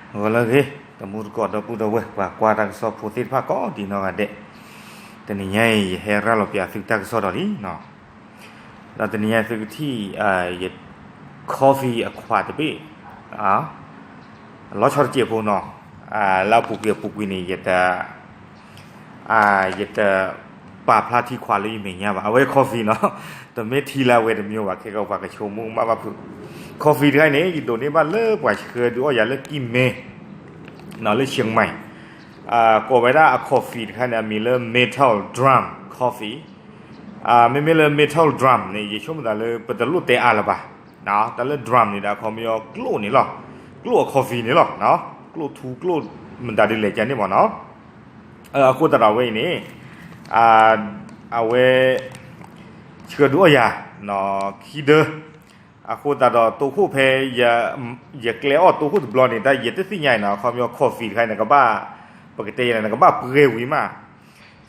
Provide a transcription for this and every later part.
ဂီၤလၢအဂ့ၤ တံၤသကိးဒီပုၢ်ဒီဝဲၢ် ပှၤကွၢ်တၢ်ကစီၣ်ဖိသ့ၣ်တဖၣ်ကိးဒံးနီၢ်ဂၤဒဲး, တနံၤညါအံၤ ယဟဲရၤလီၤပၠးသုတၢ်ကစီၣ်ဒီးလံနီၤ. ဒီးတနံၤညါသုကထံၣ် ယ coffee အခွးတဘ့ၣ် လီၤဆီတစဲးဖိနီၤ, လၢအပူၤကွံာ်အပူၤကွံာ်န့ၣ် ယတ ယတပာ်ဖျါထံခွးလၢယမဲာ်ညါဘၣ်, အဝဲ coffee နီၤ, တမ့ၢ်ထံလၢအဝဲတမံၤဘၣ်, ခဲကပှၤကဆိကမိၣ်ကမၣ်ဘၣ်ဖုး, coffee တခါအံၤန့ၣ် ယဒိးန့ၢ်ဘၣ်လၢပှၤဆှၢဒုးအီၣ်ယၤလၢကံၢ်မဲ လၢ Chiang Mai, ကိးဝဲဒၣ်အ coffee တခါန့ၣ် အမံၤလၢ Metal Drum Coffee, မ့မ့ၢ်လၢ Metal Drum န့ၣ် ယဆိကမိၣ်သးလၢပတလိၣ်တဲအါလၢၤဘၣ်, တၢ်လၢ drum န့ၣ်ဒီး အခီပညီကျိၣ်န့ၣ်လီၤ, ကျိၣ်အ coffee န့ၣ်လီၤ, ကျိၣ်ထူကျိၣ်မတၤဒ်လဲၣ်ကန့ၣ်မ့ၢ်နီၤ. အဃိသတးဒီးအဝဲအံၤန့ၣ် အဝဲ ဆှၢဒုးအီၣ်ယၤ ခံဒၢ, အဃိသတးဒီးတိခိၣ်ဖဲ ယကျဲအီၣ်တိခိၣ်တဘျီန့ၣ် တၢ်ယတသ့ၣ်ညါအံၤနီၤ, အခီပညီ coffee တခါအံၤ နကဘၣ် ပကတဲယၤန့ၣ် နကဘၣ်ပှဲၤဝံၤမး,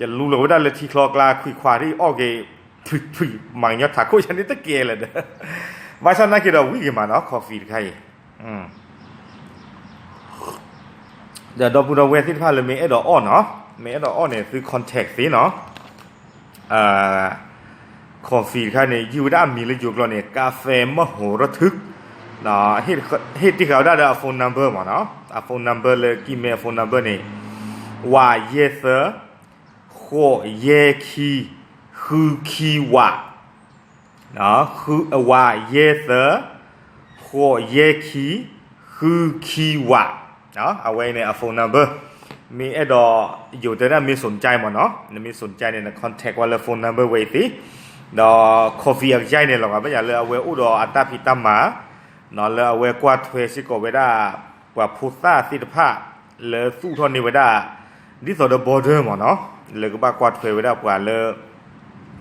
ယလူလီၤဝဲဒၣ်လၢထံချီကျါ ခွံခွါဒ်အီၣ်က့ၤ ဖုၣ်ဖုၣ် မၤကညီထးခိၣ်ယၤန့ၣ်တကဲလၢၤဒီး, ဘၣ်ဆၣ်နာ်က့ဒီးဝံၤက့ၤမးနီၤ coffee တခါအံၤ ဒီးဒီပုၢ်ဒီဝဲၢ်သ့ၣ်တဖၣ်လၢမ့ၢ်အဲၣ်ဒိးအီၣ်နီၤ, မ့ၢ်အဲၣ်ဒိးအီၣ်န့ၣ် သု contact သ့နီၤ. coffee တခါန့ၣ် ယုၢ်ဝဲဒၣ်အမံၤလၢယိၤကျိာ်န့ၣ် ကါဖဲမဟိးရထုၣ်, ဟ့ၣ်တ့ၢ်ဃာ်ဝဲဒၣ်ဒီးအ phone number မ့ၢ်နီၤ, အ phone number လၢကံၢ်မဲအ phone number န့ၣ် ဝးယဲၢ်သၢ ဃိးယဲၢ်ခံ ဃုခံဝး ဝးယဲၢ်သၢ ဃိးယဲၢ်ခံ ဃုခံဝး, အဝဲန့ၣ်အ phone number, မ့ၢ်အဲၣ်ဒိး ယိၤတဲဒၣ်မ့ၢ် สนใจ မ့ၢ်နီၤ, နမ့ၢ် สนใจ န့ၣ် န contact ဝဲလၢ phone number ဝဲအံၤသ့, ဒီး coffee အကယါအံၤန့ၣ် လီၤဂာ်ဘၣ်ယၤလၢအဝဲအိၣ်ဒီးအတၢ်ဖံးတၢ်မၤ လၢအဝဲကွၢ်ထွဲစ့ၢ်ကီးဝဲဒၣ် ပှၤဖိသၣ်သ့ၣ်တဖၣ် လၢသူၣ်ထီၣ်န့ၢ်ဝဲဒၣ် ဒ်သိးဒီး border မ့ၢ်နီၤ, လၢကဘၣ်ကွၢ်ထွဲဝဲဒၣ်ပှၤလၢ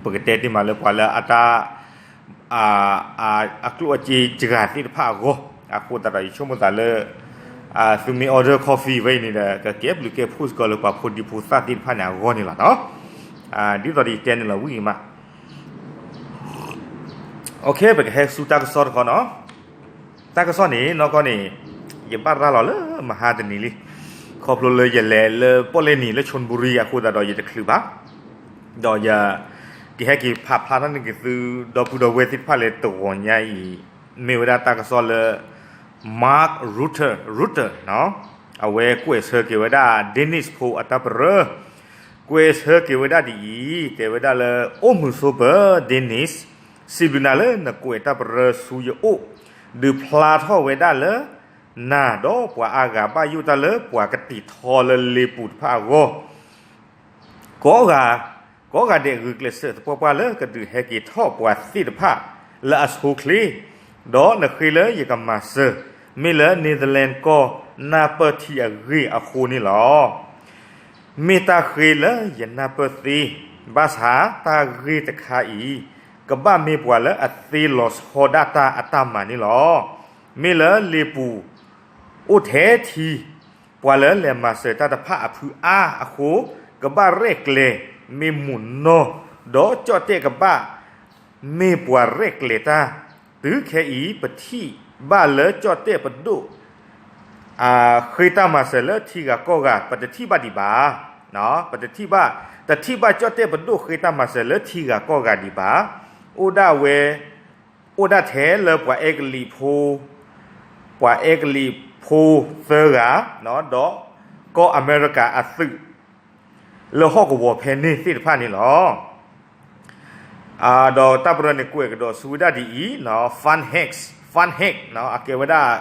ပကတဲတ့ၢ်မးလၢပှၤလၢအတၢ် အကျိၣ်အစ့စှၤသ့ၣ်တဖၣ်အဂီၢ်, အဃိသတးဒီးယဆိကမိၣ်သးလၢ သုမ့ၢ် order coffee ဝဲအံၤန့ၣ်ဒီး ကကဲဘျုးကဲဖှိၣ်စ့ၢ်ကီးလၢပှၤဖိဒံဖိသၣ်သ့ၣ်တဖၣ်န့ၣ်အဂီၢ်န့ၣ်လီၤ. OK, ပကဟဲဆူတၢ်ကစီၣ်တခီနီၤ. တၢ်ကစီၣ်န့ၣ် နီၢ်ကီၢ်န့ၣ် ယဘၣ်ရၤလီၤလၢမဟါတနံၤလံ, ခီဖျိလၢယလဲၤလၢပီၣ်လဲၣ်နံၤလၢ ชลบุรี အဃိသတးဒီးယတချုးဘၣ်, ဒီးယကဟဲက့ၤဖးဖျါထီၣ်န့ၢ်က့ၤသု ဒီပုၢ်ဒီဝဲၢ်သ့ၣ်တဖၣ်လၢတဂီၤညါအံၤ, မ့ၢ်ဝဲဒၣ်တၢ်ကစီၣ်လၢ Mark Rutte, Rutte အဝဲကွဲးဆၢက့ၤဝဲဒၣ် Danish ဖိအတၢ်ပရၢ ကွဲးဆၢက့ၤဝဲဒၣ်ဒ်အံၤ, တဲဝဲဒၣ်လၢ အိၣ်မုာ်ဆိပၢၤ Danish, စံးဘျုးနၤလၢနကွဲးတၢ်ပရၢဆူယအိၣ်, ဒုးဖျါထီၣ်ဝဲဒၣ်လၢ နၤဒီးပှၤအါဂၤဘၣ်ယိၣ်တၢ်လၢပှၤကတံာ်ထီလၢလ့ပူၤတဖၣ်အဂီၢ် ကိးဂၤ, ကိးဂၤဒဲးဂုာ်ကျဲးစၢးသပှၢ်ပှၢ်လၢကဒုးဟဲက့ၤထီၣ်ပှၤသ့ၣ်တဖၣ် လၢအဆိချ့, ဒီးနဃ့လၢယကမၤစၢၤ, မ့ၢ်လၢ Netherlands ကီၢ်နၢ်ပၢၢ်ထံအဂ့ၢ်အဃိန့ၣ်လီၤ. မ့ၢ်တၢ်ဃ့လၢယနၢ်ပၢၢ်သ့, ဘၣ်ဆၣ်တၢ်ဂ့ၢ်တခါအံၤ ကဘၣ်မ့ၢ်ပှၤလၢအသ့လီၤဆီဒၣ်တၢ်အတၢ်မၤန့ၣ်လီၤ. မ့ၢ်လၢလ့ပူၤ အိၣ်ထဲထံ, ပှၤလၢလဲၤမၤစၢၤတၢ်တဖၣ်အဖုအါအဃိ, ကဘၣ်ရဲၣ်ကျဲၤမ့ၢ်မုာ်နီၢ်, ဒီးကၠီၣ်တဲၣ်ကဘၣ် မ့ၢ်ပှၤရဲၣ်ကျဲၤတၢ်, တုၤခဲအံၤပထံၣ်ဘၣ်လၢကၠီၣ်တဲၣ်ပဒိၣ် ဃ့တၢ်မၤစၢၤလၢထံဂၤကီၢ်ဂၤ ပတထံၣ်ဘၣ်ဒံးဘၣ်, ပတထံၣ်ဘၣ်, တထံၣ်ဘၣ်ကၠီၣ်တဲၣ်ပဒိၣ်ဃ့တၢ်မၤစၢၤလၢထံဂၤကီၢ်ဂၤဒံးဘၣ်, အိၣ်ဒၣ်ဝဲ အိၣ်ဒၣ်ထဲလၢပှၤအဲကလံးဖိ, ပှၤအဲကလံးဖိသၢဂၤ, ဒီးကီၢ်အမဲရကၤအသုး လၢဟီၣ်ကဝီၤဖဲန့ၣ်သ့ၣ်တဖၣ်န့ၣ်လီၤ. ဒီးတၢ်ပရၢန့ၣ်ကွဲးကဒီးဆူဝဲဒၣ်ဒ်အံၤ, Van Heks, Van Heks အကဲဝဲဒၣ်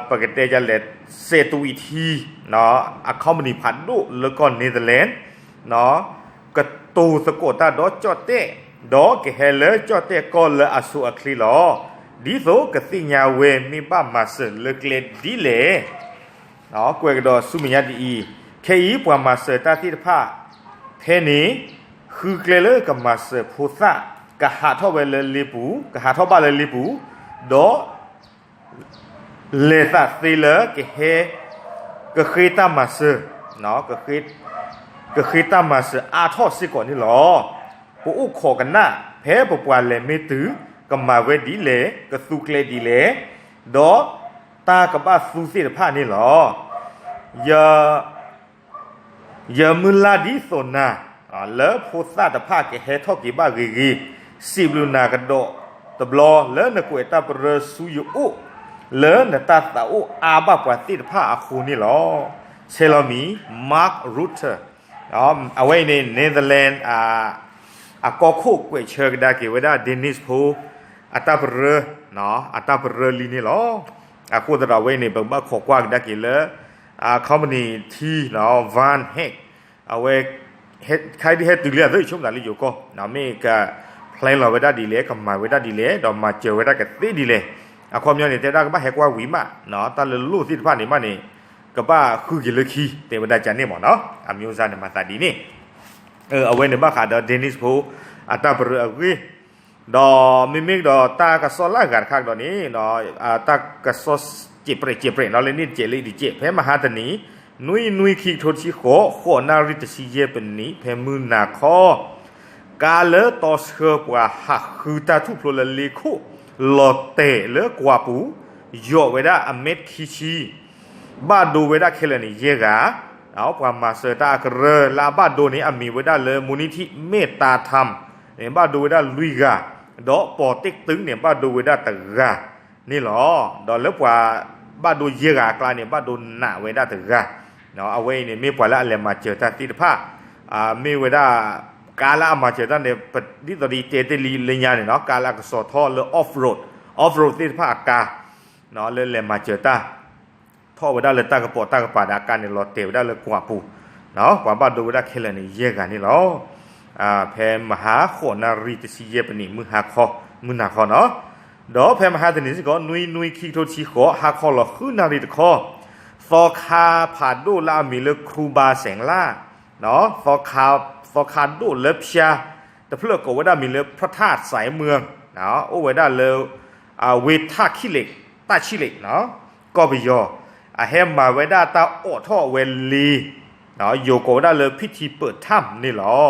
ပကတဲဒ်လဲၣ် စဲးတဝံးထံ အ company ဖးဒိၣ်လၢကီၢ် Netherlands ကတိၤသကိးတၢ်ဒီးကၠီၣ်တဲၣ်, ဒီးကဟဲလၢကၠီၣ်တဲၣ်ကီၢ်လၢအဆိအချ့လီၤ. ဒ်သိးကသ့ၣ်ညါဝဲမ့ၢ်ဘၣ်မၤစၢၤလၢကျဲဒ်လဲၣ် ကွဲးကဒီးဆူမဲာ်ညါဒ်အံၤ, ခဲအံၤပှၤမၤစၢၤတၢ်သ့ၣ်တဖၣ် ဖဲန့ၣ် ဃုကျဲလၢကမၤစၢၤဖိသၣ် ကဟးထီၣ်ဝဲလၢလ့ပူၤ, ကဟးထီၣ်ဘၣ်လၢလ့ပူၤ, ဒီး လဲၤသးသ့လၢကဟဲ ကဃ့တၢ်မၤစၢၤ, ကဃ့တၢ်မၤစၢၤအါထီၣ်စ့ၢ်ကီးန့ၣ်လီၤ. ပအိၣ်ခိးကနၣ် ဖဲပပှၤလဲၤမ့ၢ်တုၤ ကမၤဝဲဒ်လဲၣ်, ကသူကျဲဒ်လဲၣ်, ဒီး တၢ်ကဘၣ်သူသ့ၣ်တဖၣ်န့ၣ်လီၤ. ယ ယမုၢ်လၢ်ဒ်သိးနၤ လၢဖိသၣ်တဖၣ်ကဟဲထီၣ်က့ၤဘၣ်ဂ့ၤဂ့ၤ, စံးဘျုးနၤကဒီးတဘျီ လၢနကွဲးတၢ်ပရၢဆူယအိၣ် လၢနတၢ်သးအိၣ်အါဘၣ်ပှၤသ့ၣ်တဖၣ်အဃိန့ၣ်လီၤ. ဆဲးလီၤမံၤ Mark Rutte အဝဲအံၤန့ၣ် Netherlands အကီၢ်ခိၣ်ကွဲးဆၢကဒါက့ၤဝဲဒၣ် Danish Post အတၢ်ပရၢ, အတၢ်ပရၢလံန့ၣ်လီၤ. အဃိသတးဒီးအဝဲအံၤန့ၣ် ပကဘၣ်ခိးကွၢ်ကဒါက့ၤလၢ company ထံ Van Hek အဝဲ ခဲအံၤဒ်ဟဲတုၤလံအသး ဆိကမိၣ်သးလၢယိၤကီၢ် မ့ၢ်က plan လီၤဝဲဒၣ်ဒ်လဲၣ်, ကမၤဝဲဒၣ်ဒ်လဲၣ်, ဒီးမၤစၢၤဝဲဒၣ်ကသ့ဒ်လဲၣ်. အခီပညီန့ၣ် တဲဝဲဒၣ်ကဘၣ်ဟဲကွၢ်ဝံၤမး, တၢ်လၢလိၣ်သ့ၣ်တဖၣ်န့ၣ်မးန့ၣ် ကဘၣ်ဃုက့ၤလၢခံ တဲဝဲဒၣ်ကန့ၣ်မ့ၢ်နီၤ, အမျိုးသားန့ၣ်မၤသးဒ်န့ၣ်. အဝဲန့ၣ်ဘၣ်ဃးဒီး Danish Post အတၢ်ပရၢအဂ့ၢ်, ဒီးမ့မ့ၢ်ဒီးတၢ်ကစီၣ်လၢအဂၤတခါကဒီးန့ၣ် တၢ်ကစီၣ်စဲးပြဲးစဲးပြဲးနီၤ လၢန့ၣ်တစဲးလၢအံၤတစဲး ဖဲမဟါတနံၤ နွံနွံခံကထိတဆံဃိး ဃိးနၣ်ရံၣ်တဆံယဲၢ်ပနံး ဖဲမုၢ်နၤခီ ကါလၢတီဆှၢပှၤဟးဃုတၢ်ထူၣ်ဖျိလၢလ့ခိၣ် လီၤတဲာ်လၢကွၢ်ပူၤ ယိးဝဲဒၣ်အမဲာ်ခံဆံ ဘၣ်ဒိဝဲဒၣ်ခဲလၢာ်န့ၣ်ယဲၢ်ဂၤ, ပှၤမၤစၢၤတၢ်အကရၢလၢအဘၣ်ဒိန့ၣ် အမံၤဝဲဒၣ်လၢ မူၤနံထံၣ် မ့ၢ်တၤထၣ် န့ၣ် ဘၣ်ဒိဝဲဒၣ်လွံၢ်ဂၤ, ဒီးပီၤတ့ၢ်ကတုၢ်န့ၣ် ဘၣ်ဒိဝဲဒၣ်တဂၤန့ၣ်လီၤ. ဒီးလၢပှၤဘၣ်ဒိယဲၢ်ဂၤအကျါန့ၣ် ဘၣ်ဒိနးဝဲဒၣ်တဂၤ, အဝဲအံၤန့ၣ် မ့ၢ်ပှၤလၢအလဲၤမၤစၢၤတၢ်သ့ၣ်တဖၣ်, မ့ၢ်ဝဲဒၣ် ကါလၢအမၤစၢၤတၢ်န့ၣ် ဒ်သိးဒ်တဲတ့ၢ်လံလၢညါန့ၣ်နီၤ ကါလၢအကစီၤထီၣ်လၢ off road, off road သ့ၣ်တဖၣ်အကါ လၢလဲၤမၤစၢၤတၢ် ထီၣ်ဝဲဒၣ်လၢတၢ်ကပိာ်တၢ်ကပၤဒီးအကါန့ၣ် လီၤတဲာ်ဝဲဒၣ်လၢကွၢ်ပူၤ, ပှၤဘၣ်ဒိဝဲဒၣ်ခဲလၢာ်န့ၣ် ယဲၢ်ဂၤန့ၣ်လီၤ. ဖဲမဟါဃိးနၣ်ရံၣ်တဆံယဲၢ်ပနံး မုၢ်ဟါခီ, မုၢ်နၤခီနီၤ, ဒီးဖဲမဟါတနံၤစ့ၢ်ကီး နွံနွံခံကထိတဆံဃိး ဟါခီလီၤဃုနၣ်ရံၣ်တခီ, သီခါဖးဒိၣ်လၢအမံၤလၢ ခရူဘါစဲင်လၢ် သီခါဒိၣ်လၢဖၠါ တဖျၢၣ်ကိးဝဲဒၣ်မံၤလၢ พระธาตุสายเมือง အိၣ်ဝဲဒၣ်လၢ ဝ့ၢ်ထၣ်ခံလ့း တၢ်ဆံလ့း ကီၢ်ပယီၤ, အဟဲမၤဝဲဒၣ်တၢ်အိးထီၣ်ဝဲလ့ ယိၤကိးဝဲဒၣ်လၢ ဖံထံပၢၢ်ထၣ်န့ၣ်လီၤ.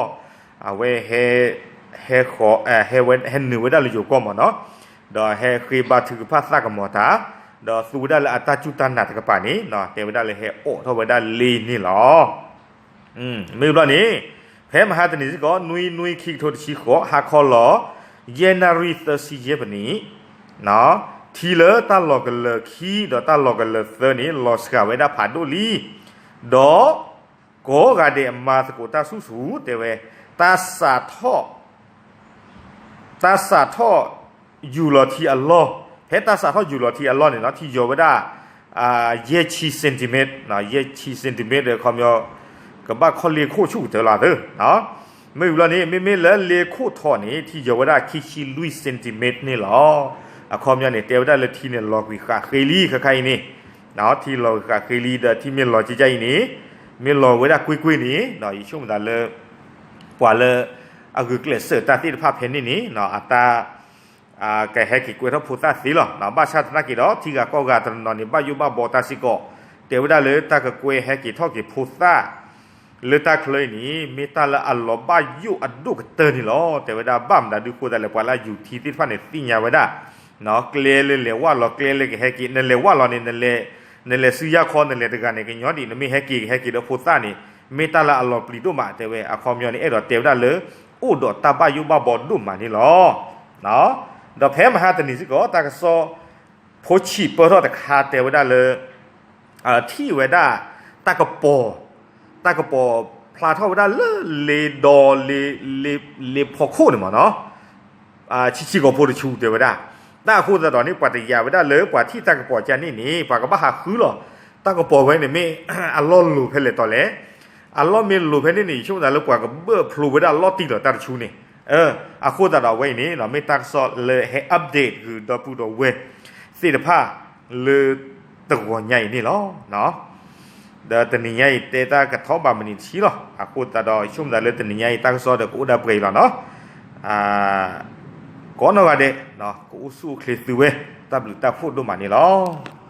အဝဲ ဟဲဃီၤ ဟဲနုာ်ဝဲဒၣ်လၢယိၤကီၢ်မ့ၢ်နီၤ, ဒီးဟဲဃ့ဘါထုကဖၣ်သၣ်ကမီၤတၢ်, ဒီးသူဝဲဒၣ်လၢအတၢ်စူၢ်တၢ်နာ်တကပၤန့ၣ် တဲဝဲဒၣ်လၢဟဲအိးထီၣ်ဝဲဒၣ်လ့န့ၣ်လီၤ. မ့ၢ်ဘျီန့ၣ် ဖဲမဟါတနံၤစ့ၢ်ကီး နွံနွံခံကထိတဆံဃိး ဟါခီလီၤ ယဲၢ်နၣ်ရံၣ်သၢဆံယဲၢ်ပနံး, ထံလၢတၢ်လီၤကလၢာ်ခံဒီးတၢ်လီၤကလၢာ်သၢန့ၣ် လီၤစှၤဝဲဒၣ်ဖးဒိၣ်လံ, ဒီး ကိးဂၤဒဲးမၤသကိးတၢ်ဆူၣ်ဆူၣ် တဲဝဲ, တၢ်စးထီၣ် တၢ်စးထီၣ်ယူၤလီၤထံအလီၢ်, ဖဲတၢ်စးထီၣ်ယူၤလီၤထံအလီၢ်န့ၣ်နီၤ ထံယိၤဝဲဒၣ် ယဲၢ်ဆံ centimeter, ယဲၢ်ဆံ centimeter ဒီးခီပညီ ကဘၣ်ခီၣ်လ့ၢ်ခိၣ်ဆူၣ်ကတၢၢ်လီၤသၢ, မ့ၢ်ဘျီန့ၣ် မ့မ့ၢ်လၢလ့ခိၣ်ထီၣ်န့ၣ် ထံယိၤဝဲဒၣ်ခံဆံလွံၢ် centimeter န့ၣ်လီၤ. အခီပညီန့ၣ် တဲဝဲဒၣ်လၢထံန့ၣ်လီၤကွံာ်ဃာ်ဃ့လံ ခဲခါအံၤန့ၣ် ထံလီၤကွံာ်ဃာ်ဃ့လံ ဒီးထံမ့ၢ်လီၤကကါအံၤန့ၣ် မ့ၢ်လီၤဝဲဒၣ်ကွ့ၢ်ကွ့ၢ်န့ၣ် ယဆိကမိၣ်သးလၢ ပှၤလၢ အဂုာ်ကျဲးစၢးတၢ်သ့ၣ်တဖၣ်ဖဲန့ၣ်န့ၣ် အတၢ် ကဟဲက့ၤကွဲးထီၣ်ဖိသၣ်သ့လီၤ. ဘၣ်ဆၣ်သနာ်က့ဒီး ထံဂၤကီၢ်ဂၤတနီၤနီၤန့ၣ် ဘၣ်ယိၣ်ဘၣ်ဘီတၢ်စ့ၢ်ကီး တဲဝဲဒၣ်လၢတၢ်ကကွဲးဟဲက့ၤထီၣ်က့ၤဖိသၣ် လၢတၢ်ချၢအံၤန့ၣ် မ့ၢ်တၢ်လၢအလီၤဘၣ်ယိၣ်အဒိၣ်ကတၢၢ်န့ၣ်လီၤ. တဲဝဲဒၣ်ဘၣ်မတၤဒုးဃိသတးလဲၣ် ပှၤလၢအယူၤထံသ့ၣ်တဖၣ်န့ၣ် သ့ၣ်ညါဝဲဒၣ် ကျဲလၢလဲၤဝၣ်လီၤ ကျဲလၢကဟဲက့ၤ နလဲၤဝၣ်လီၤန့ၣ် နလဲၤစုယါခီ နလဲၤတဂၤန့ၣ် ကညီဒံး နမ့ၢ်ဟဲက့ၤကဟဲက့ၤဒီးဖိသၣ်န့ၣ် မ့ၢ်တၢ်လၢအလီၤပျံၤဒိၣ်မး တဲဝဲ အခီပညီန့ၣ် အဲၣ်ဒိးတဲဝဲဒၣ်လၢ အိၣ်ဒီးတၢ်ဘၣ်ယိၣ်ဘၣ်ဘီဒိၣ်မးန့ၣ်လီၤ. ဒီးဖဲမဟါတနံၤစ့ၢ်ကီး တၢ်ကစီၣ် ဖိဆံးပၢၢ်ထီၣ်တခါတဲဝဲဒၣ်လၢ ထံၣ်ဝဲဒၣ် တၢ်ကပီၤ တၢ်ကပီၤဖျါထီၣ်ဝဲဒၣ်လၢလ့ဒီး လ့ဖီခိၣ်န့ၣ်မ့ၢ်နီၤ ဆံးဆံးကိာ်ဖိတဆူတဲဝဲဒၣ်, တၢ်အဃိသတးဒီးန့ၣ် ပှၤတယာ်ဝဲဒၣ်လၢပှၤထံၣ်တၢ်ကပီၤကန့ၣ်န့ၣ် ပှၤကဘၣ်ဟးဃုလီၤ. တၢ်ကပီၤဝဲန့ၣ်မ့ၢ် အလီၢ်လိၤဖဲလဲၣ်တီၤလဲၣ်, အလီၢ်မ့ၢ်လိၤဖဲန့ၣ်န့ၣ် ယဆိကမိၣ်သးလၢပှၤကဘၢၣ်ဖျိဝဲဒၣ်လီၢ်တံၢ်လီၤတၢ်တဆူန့ၣ်, အဃိသတးဒီးအဝဲအံၤန့ၣ် မ့ၢ်တၢ်ကစီၣ်လၢဟဲ update ဂုာ်ဒီပုၢ်ဒီဝဲၢ်သ့ၣ်တဖၣ် လၢတဂီၤညါအံၤန့ၣ်လီၤ. ဒီးတနံၤညါအံၤတဲတၢ်ကထီၣ်ဘၣ်မံးနံးတဆံလီၤ. အဃိသတးဒီး ယဆိကမိၣ်သးလၢတနံၤညါအံၤတၢ်ကစီၣ်ဒီးကအိၣ်ဒၣ်ပှဲၤအံၤလီၤနီၤ. ကိးနီၢ်ဂၤဒဲး ကအိၣ်ဆူၣ်အိၣ်ချ့သုဝဲ တၢ်ဘျုးတၢ်ဖှိၣ်ဒိၣ်မးန့ၣ်လီၤ.